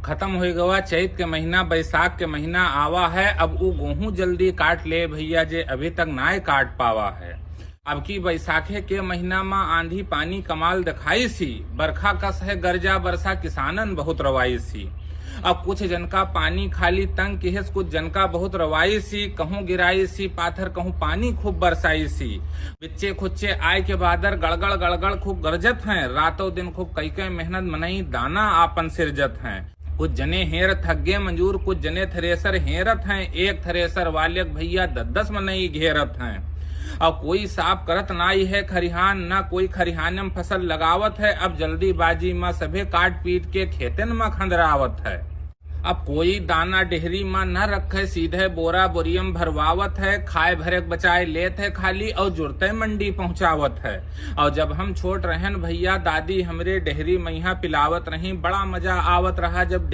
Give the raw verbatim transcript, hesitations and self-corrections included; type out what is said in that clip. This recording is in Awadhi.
खतम होइ गवा चैत के महीना, बैसाख के महीना आवा है। अब ऊ गोहूँ जल्दी काट ले भइया, जे अभी तक नाय काट पावा है। अब की बैसाखे के महीना मा आंधी पानी कमाल देखाइसी, बरखा कस है गरजा बरसा, किसानन बहुत रवाइसी। अब कुछ जनका पानी खाली तंग किहेस, कुछ जनका बहुत रवाइसी, कहूँ गिराइसी पाथर, कहूँ पानी खूब बरसाइसी। बिच्चे खुच्चे आय के बादर गड़गड़ गड़गड़ खूब गरजत हैं, रातों दिन खूब कई कई मेहनत मनई दाना आपन सिरजत हैं। कुछ जने हेर थग्गे मजूर, कुछ जने थ्रेसर हेरत हैं। एक थ्रेसर वाले क भइया दस दस मनई घेरत हैं। और कोई साफ करत नाई है खरिहान, ना कोई खरिहान में फसल लगावत है। अब जल्दीबाजी मा सभे काट पीट के खेतन मा खंदरावत है। अब कोई दाना डेहरी मा न रखे, सीधे बोरा बोरियम भरवावत है। खाए भरे क बचाए लेत है खाली, और जुरते मंडी पहुँचावत है। और जब हम छोट रहन भइया, दादी हमरे डेहरी मइहाँ पिलावत रही। बड़ा मजा आवत रहा जब